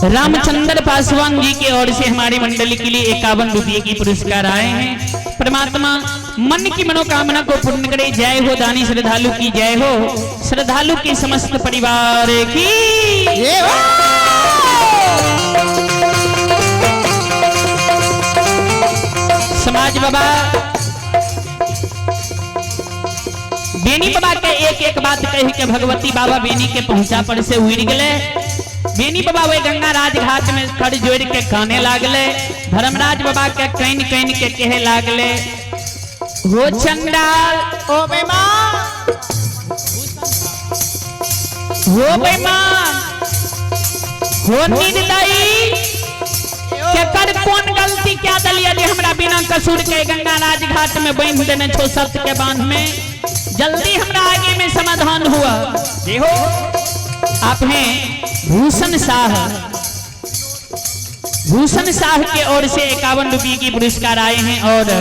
रामचंद्र पासवान जी के ओर से हमारी मंडली के लिए 51 रुपये की पुरस्कार आए हैं। परमात्मा मन की मनोकामना को पूर्ण करे। जय हो दानी श्रद्धालु की जय हो, श्रद्धालु के समस्त परिवार की जय हो। समाज बाबा बेनी बाबा के एक एक बात कही के भगवती बाबा बेनी के पहुंचा पर से उड़ गए। बेनी बाबा वही गंगा राज घाट में खड़ जोड़ के काने लागले। धर्मराज बाबा के can can के कहे लागले, हो चंडाल ओ बेईमान, हो बेईमान, हो निर्दयी, केकर कोन गलती क्या दलिया जे हमरा बिना कसूर के गंगा राज घाट में बांध देने छो सत्य के बांध में। जल्दी हमरा आगे में समाधान हुआ। जय हो। आप हैं भूषण शाह, भूषण शाह के ओर से 51 रुपये की पुरस्कार आए हैं और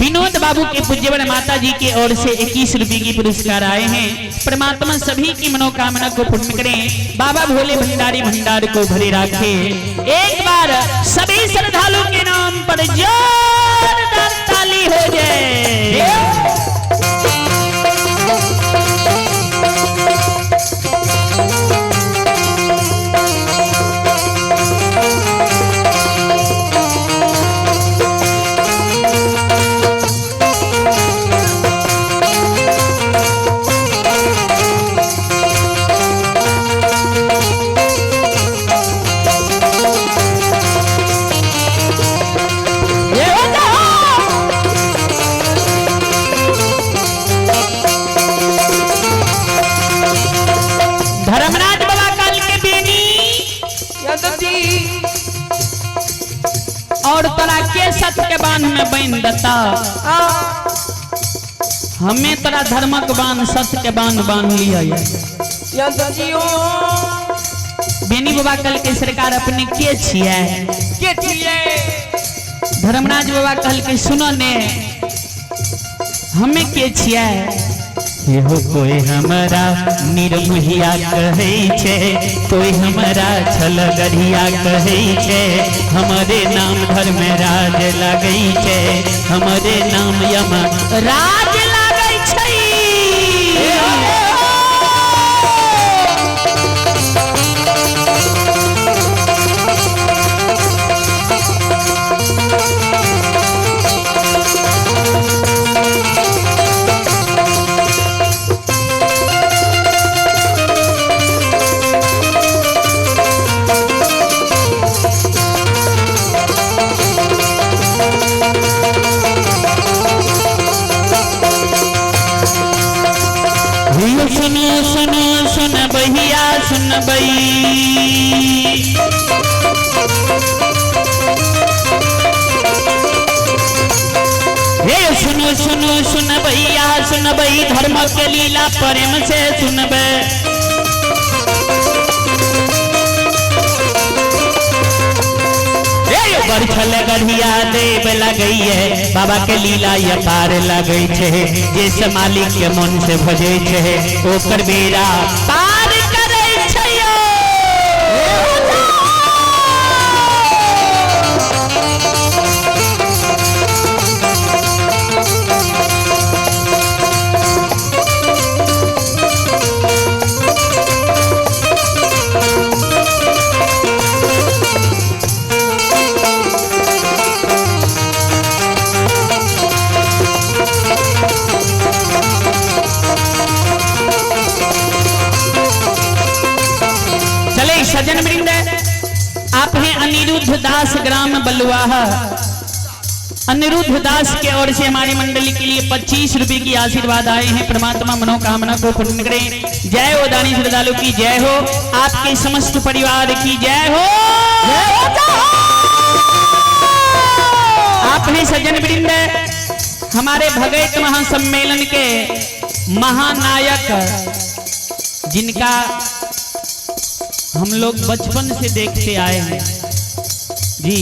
विनोद बाबू के पूज्यवर माता जी के ओर से 21 रुपये की पुरस्कार आए हैं। परमात्मा सभी की मनोकामना को पूर्ण करें। बाबा भोले भंडारी भंडार को भरे रखे। एक बार सभी श्रद्धालु के नाम पर जोरदार ताली हो जाए। जय हो जय हो। धर्मराज बाबा काल के बेनी यादव जी और तोरा के सत के बांध में बांध देता। आ हमें तोरा धर्मक बांध सत के बांध बांध लिया। यादव जी ओ बेनी बाबा कल के सरकार अपने के छियै? के छियै? धर्मराज बाबा कहल के सुनो ने, हमें के छियै? एहो कोई हमरा निर्मोहिया कहै छै, कोई हमरा छलगढ़िया कहै छै, हमरे नाम धर्मराज लगै छै, हमरे नाम यम राज लागै छै। सुनो सुनो सुन बहिया सुनबई, हे सुनो सुनो सुन भैया सुनबई, धर्म के लीला प्रेम से सुनबे। बरछल गढ़िया देव लगैये, बाबा के लीला ये पार लगै छै, जे मालिक के मन से भजै छै ओकर बेड़ा पार करै छै। चले सजन वृंद, आप हैं अनिरुद्ध दास ग्राम बलुआहा। अनिरुद्ध दास के ओर से हमारी मंडली के लिए 25 रुपए की आशीर्वाद आए हैं। परमात्मा मनोकामना को पूर्ण करें। जय हो दानी श्रद्धालु की जय हो, आपके समस्त परिवार की जय हो। आप हैं सज्जन वृंद, हमारे भगत महासम्मेलन के महानायक, जिनका हम लोग बचपन से देखते आए हैं जी।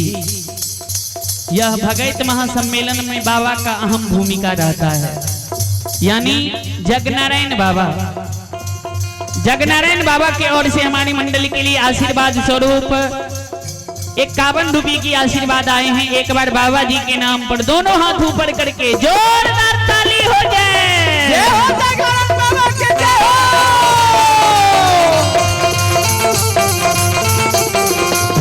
यह भगत महासम्मेलन में बाबा का अहम भूमिका रहता है, यानी जगनारायण बाबा। जगनारायण बाबा के ओर से हमारी मंडली के लिए आशीर्वाद स्वरूप 51 रुपये की आशीर्वाद आए हैं। एक बार बाबा जी के नाम पर दोनों हाथ ऊपर करके जोरदार ताली हो जाए। जय हो जगनारायण बाबा के जय हो।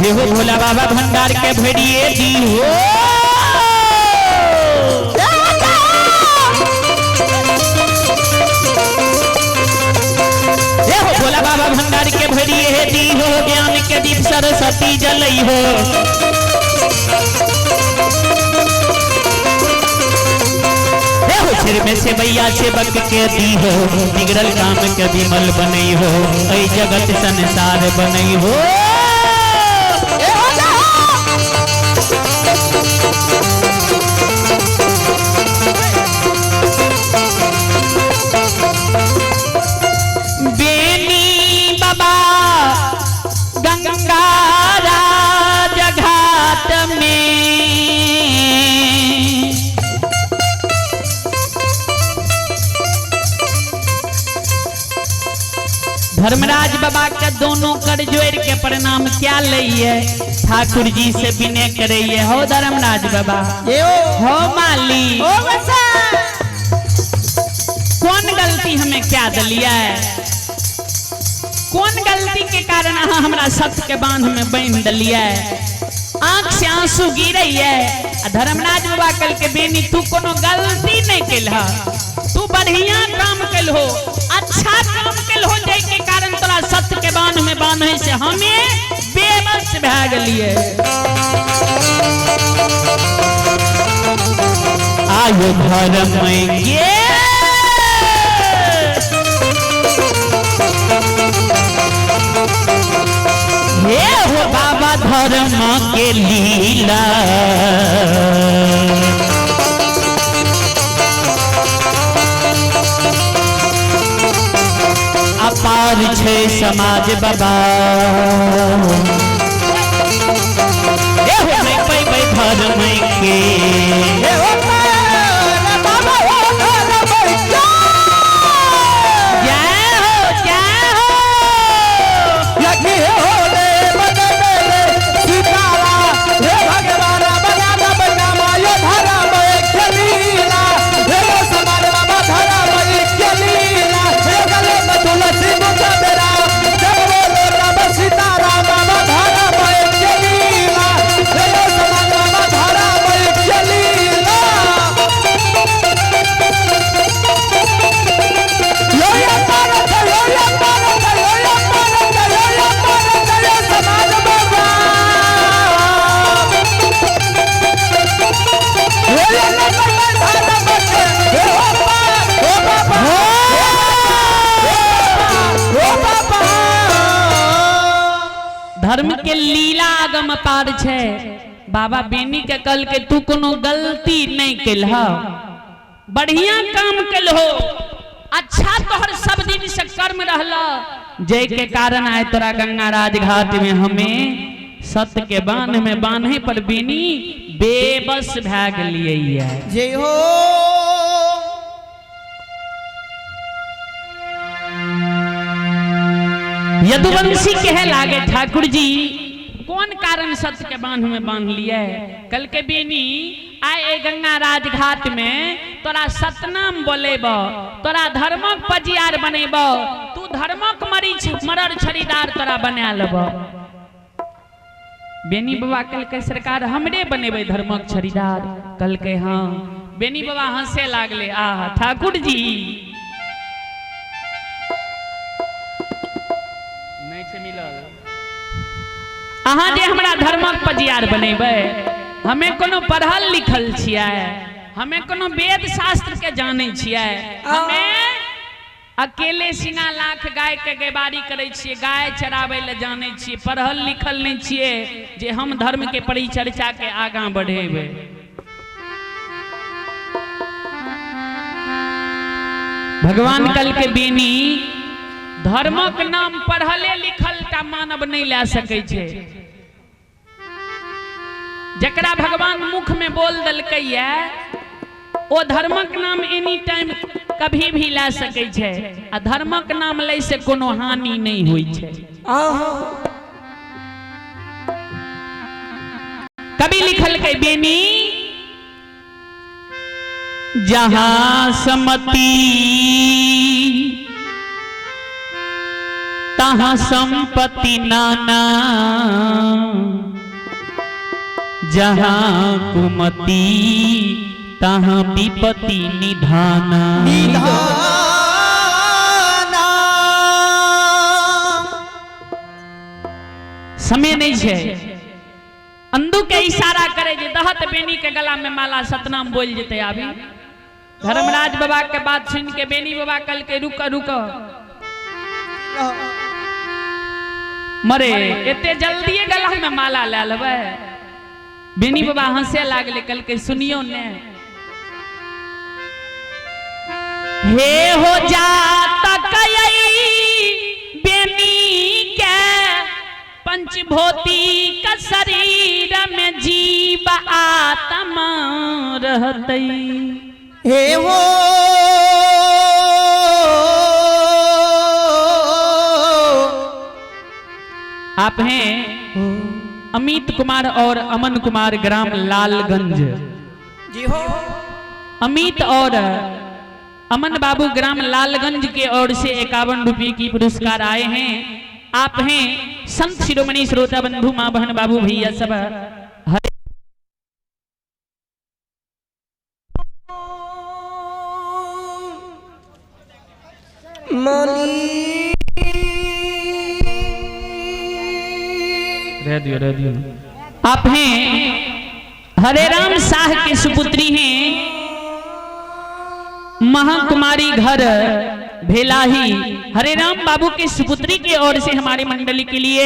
हे हो भोला बाबा भंडार के भरिए दी हो। हे हो भोला बाबा भंडार के भरिए दी हो, ज्ञान के दीप सरस्वती जलई हो। हे हो सिर में से भैया सेवक के दी हो, बिगड़ल काम के विमल बनई हो, ऐ जगत संसार बनई हो। बेनी बाबा गंगा राज घाट में धर्मराज बाबा के दोनों कर जोड़ के प्रणाम क्या लइए, ठाकुर जी से विनय करइए। हो धर्मराज बाबा, हो माली, ओ बसा कौन गलती हमें क्या दलिया है, कौन गलती के कारण अहाँ हमरा सत्य के बांध में बांध दलिया है, आंख से आंसू गिरे है। आ धर्मराज बाबा कल के बेनी तू कोनो गलती नहीं केल, तू बढ़िया काम केल हो, अच्छा काम केल हो, जाय के कारण तोरा सत्य के बांध में बांधे से हमें बेबस भए गेलिए। आयो धर्म ये हे हो बाबा धर्म के लीला, अपार छे समाज बाबा। हे हो नहीं पैबै धर्म के, हे हो बाबा हो धर्म के। जय हो जय हो। लखी हो रे मदन रे सीतारा, हे भगवान बना बना मायो धर्म के लीला, हे समाज बाबा धर्म के लीला, हे गले में तुलसी मुख मेरा, जब बोलो राम सीताराम बाबा धर्म के लीला, हे समाज बाबा धर्म के लीला। यो भारत, यो भारत, यो भारत, यो भारत, यो समाज बाबा। हे ओ बाबा, ओ बाबा। धर्म के लीला आगम पार छे। बाबा बेनी के कल के तू कोनो गलती नहीं केल, बढ़िया काम केल हो, अच्छा तोहर सब दिन से कर्म रहला, जय के कारण आए तोरा गंगा राज घाट में हमें सत्य के बांध में बांधे पर बेनी बेबस भए गेलिए। जय हो। यदुवंशी कहे लागे ठाकुर जी कौन कारण सत्य के बांध में बांध लिए। कल के बेनी आए गंगा राज घाट में तोरा सतनाम बोलेब, तोरा धर्मक पजियार बनेब, तू धर्मक मरीच मरर छड़ीदार तोरा बना लेब। बेनी बाबा कल के सरकार हमरे बनेबे धर्मक छड़ीदार। कल के हाँ। बेनी बाबा हंसे लागले, आह ठाकुर जी नहीं छे मिलल, अहाँ जे हमरा धर्मक पजियार बनेबै, हमें कोनो पढ़ल लिखल छियै, हमें कोनो वेद शास्त्र के जानै छियै, हमें अकेले सिना लाख गाय के गैबारी करै छियै, गाय चराबै लए जानै छियै, पढ़ल लिखल नहि छियै जे हम धर्म के परिचर्चा के आगाँ बढ़ेबै। भगवान कल के बेनी धर्मक नाम पढ़ले लिखल टा मानव नहीं ला सकै छै। जकरा भगवान मुख में बोल देलकै ओ धर्मक नाम एनी टाइम कभी भी ला सकै छै आ धर्मक नाम लै से कोनो हानि नहि होइ छै। कवि लिखलकै बेनी जहां समति तहां संपत्ति नाना, जहां कुमति तहां विपत्ति निधाना। समय नहीं छै, अंदू के इशारा करे जे दहत बेनी के गला में माला सतनाम बोल जेते। आबी धर्मराज बाबा के बात सुन के बेनी बाबा कल के रुक रुक मरे एते जल्दी गला में माला ले लेबै। बेनी बाबा हंसे लागले, कल के सुनियो ने हे हो जाता कई बेनी के पंचभौतिक शरीर में जीव आत्मा रहतई। हे हो आप हैं अमित कुमार और अमन कुमार, ग्राम लालगंज जी हो। अमित और अमन बाबू ग्राम लालगंज के ओर से 51 रुपये की पुरस्कार आए हैं। आप हैं संत शिरोमणि श्रोता बंधु माँ बहन बाबू भैया सब। हरे रेडियो रेडियो। आप हैं हरे राम शाह के सुपुत्री हैं, महाकुमारी घर भेलाही। हरे राम बाबू के सुपुत्री के ओर से हमारी मंडली के लिए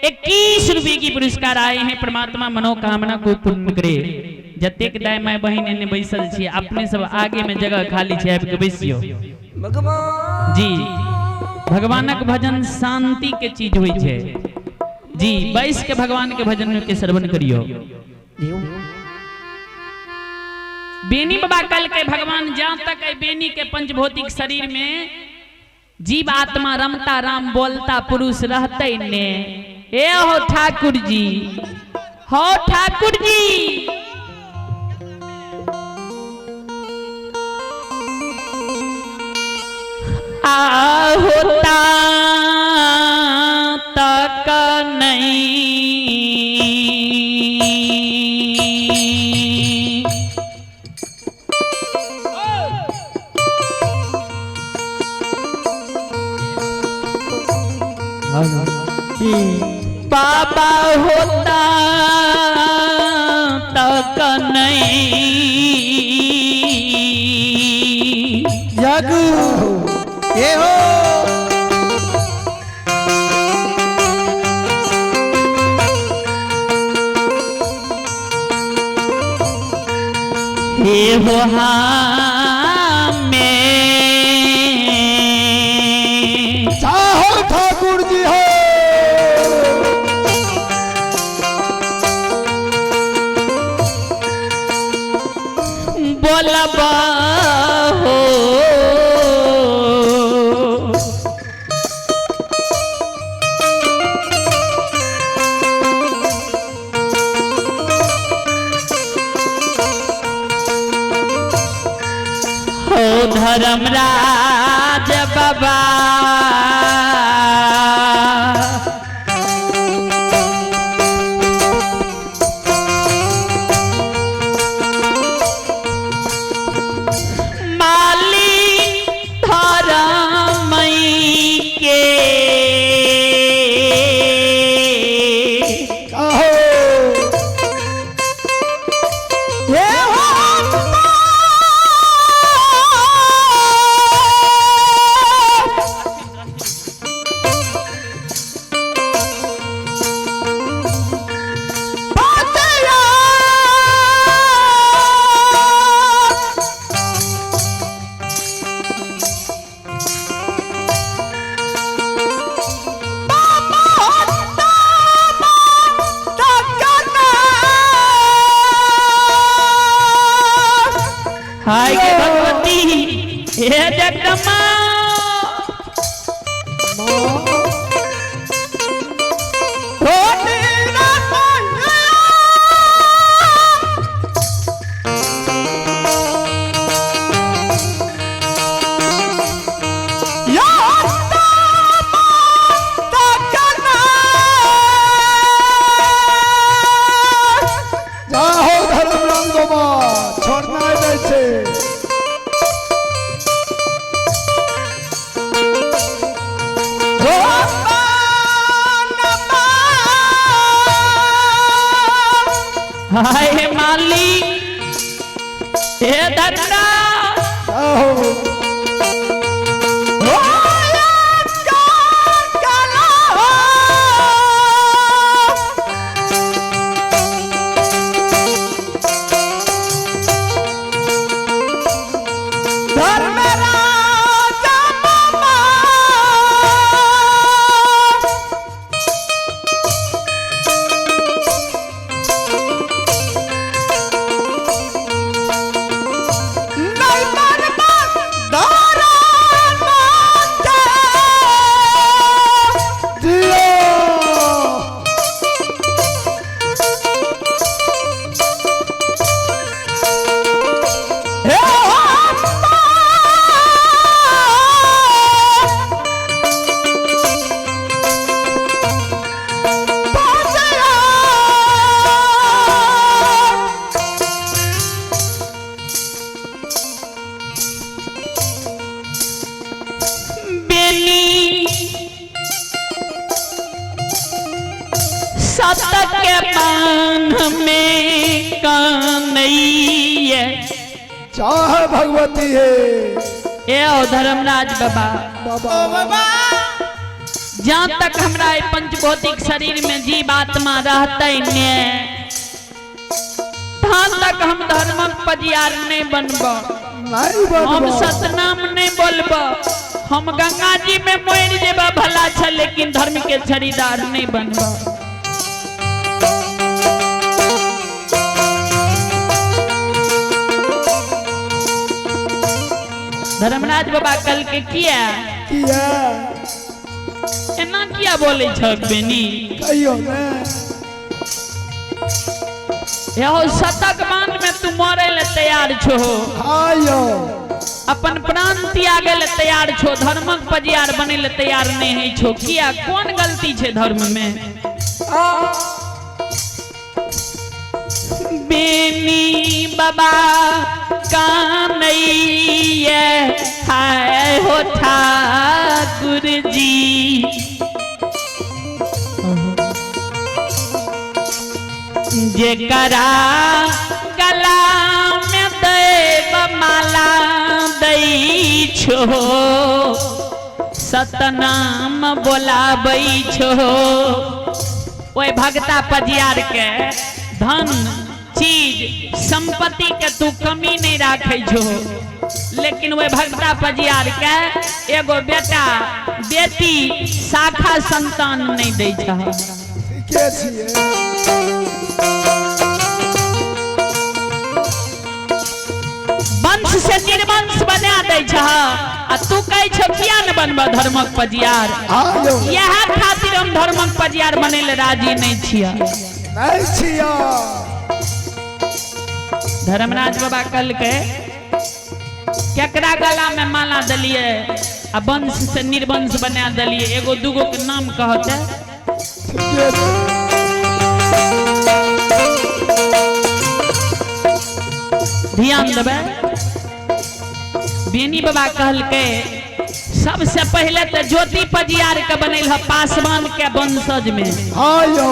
21 रुपए की पुरस्कार आए हैं। परमात्मा मनोकामना को पूर्ण करे। जतेक दाय my बहिन एने बैसल छी, अपने सब आगे में जगह खाली छै, आबि के बैसियो जी। भगवानक भजन शांति के चीज होइ छै जी। बैस के भगवान के भजन के श्रवण करियो। बेनी बाबा कल के भगवान जहां तक है बेनी के पंचभौतिक शरीर में जीव आत्मा रमता राम बोलता पुरुष रहते ने। ए हो ठाकुर जी, हो ठाकुर जी। आ होता तक नहीं बाबा होता तक नहीं जग ये हो। हे हो में चाहो ठाकुर जी हो। बोलबा हो हो धर्मराज बाबा। माली धर्मई के आहो हे हो। हाय के भगवती। हे जगदम्बा जाहो धर्मराज बाबा छोड़ना दै छै। हाय हे माली हे धन्ना जाहो जियो। बेनी सतक के पान में कानैया चाह भगवती है। ए ओ धर्मराज बाबा बाबा जहाँ तक हमरा ई पंचभौतिक शरीर में जीव आत्मा रहते ने तहाँ तक हम धर्मक पजियार नहीं बनब, नहीं हम बनबो। सतनाम नहीं बोलब, हम गंगा जी में मर जेबा भला छ, लेकिन धर्म के छड़ीदार नहीं बनब। धर्मराज बाबा कल के किया किया एना किया बोले छक बेनी? कहियो ने। यहो शतक बांध में तू मरे ले तैयार छो, आयो अपन प्राण त्यागे ले तैयार छो, धर्मक पजियार बने ले तैयार नहीं है छो। किया कौन गलती छे धर्म में? बेनी बाबा कानैया हाय हो ठाकुर जी, जेकरा गला में देव माला दै छो, सतनाम बोलाबै छो, ओए भगता पजियार के धन चीज संपत्ति के तू कमी नहीं राखे छो, लेकिन ओए भगता पजियार के एगो बेटा बेटी शाखा संतान नहीं दै छह। ठीके छियै। वंश से निर्वंश बना दै छह आ तू कहै छौ किया न बनब धर्मक पजियार? आयो इएह खातिर हम धर्मक पजियार बनै ले राजी नहीं छियै। नहीं छियै। धर्मराज बाबा कहलकै केकरा गला में माला देलियै आ वंश से निर्वंश बना देलियै, एगो दूगो के नाम कहते। ठीके छै। ध्यान देबै। बेनी बाबा कहलकै सबसे पहले तो ज्योति पजियार के बनैल ह पासवान के वंशज में। आयो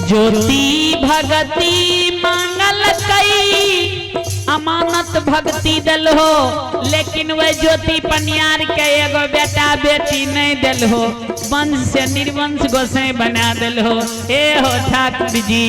ज्योति भगति मांगल कई अमानत भक्ति दिल हो, लेकिन वह ज्योति पनियार के एगो बेटा बेटी नहीं दिल हो, वंश से निर्वंश गोसाई बना दिल हो। ए हो ठाकुर जी।